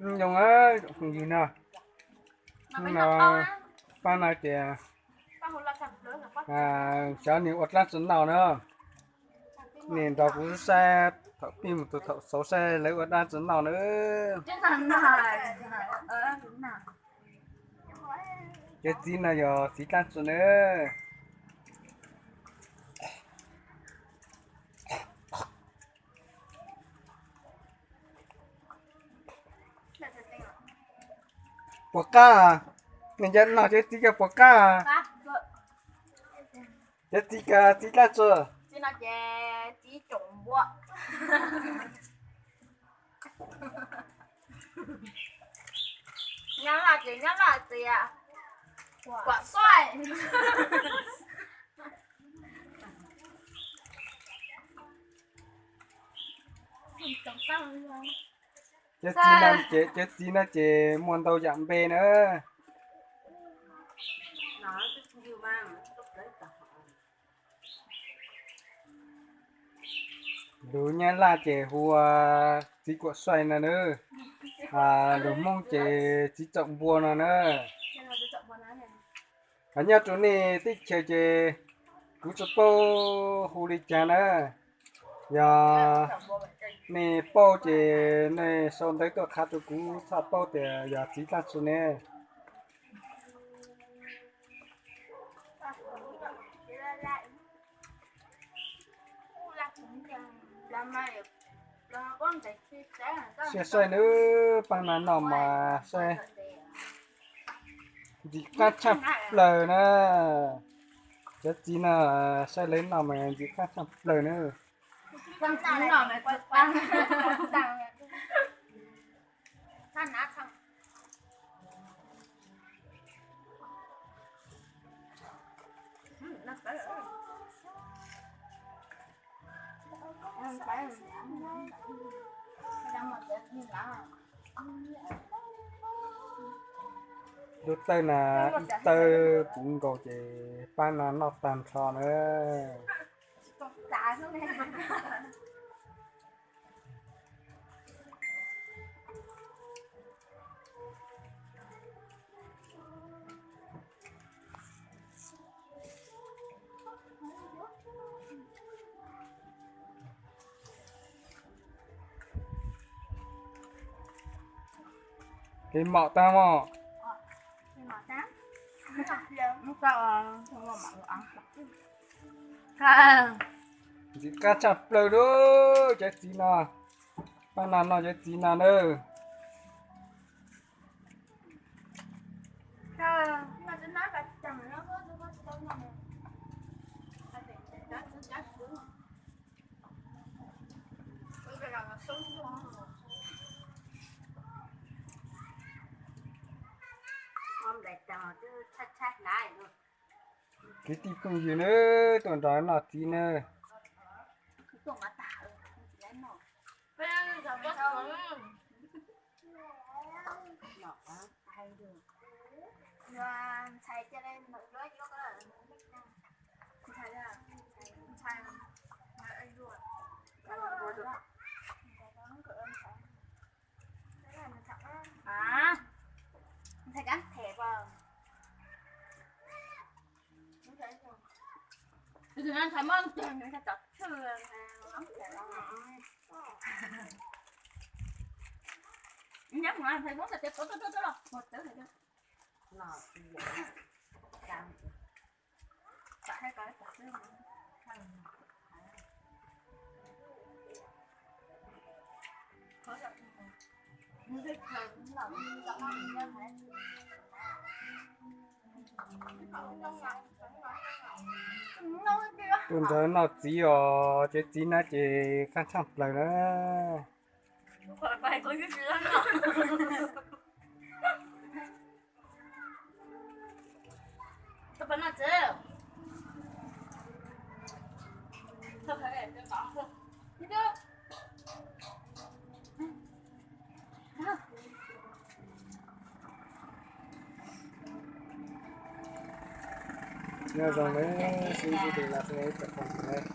Nyob zoo, phooj ywg na, hnub no pab no ces xyov nws ua dlaab tsi noj na. Nej nrog kuv saib thaum pib mus txug thaum xaus saib lawv ua dlaab tsi noj na. Cov txiv no yog txiv dlaab tsi na? Puas qab? Nej nco noj cov txiv ko puas qab? Cov txiv ko txiv dlaab tsi? Nyob laj ces nyob laj tias kuam xuaij. Cov txiv no ces, cov txiv no ces muaj ntau yam npe na. Lug Nyab Laj ces hu ua txiv kuam xuaij no na. Lug Hmoob ces txiv txaum npua no na. Nyob rau nej teb chaws ces kuv tsi paub hu li cas na. Yog nej paub ces nej sau ntawv tuaj qha rau kuv txhob paub tias yog txiv dlaab tsi ne. Saib saib nawb, paab no noj mas saib ntxim qaab tshaj plawg na. Cov txiv no saib lawv noj mas ntxim qaab tshaj plawg na. Lub tawb na, tawb puv nkaus ces paab no noj tag nrho na. Kev mom tag mog. Ntxim qab tshaj plawg lub cov txiv no. Paab no noj cov txiv no na. Kwv tij phooj ywg nawb, tuaj nrog noj txiv nawb. Tuaj nrog noj txiv os, cov txiv no ces qaab tshaj plawg na. Nyob zoo nawb, sib ntsib dua lawm, peb tau pom lawm.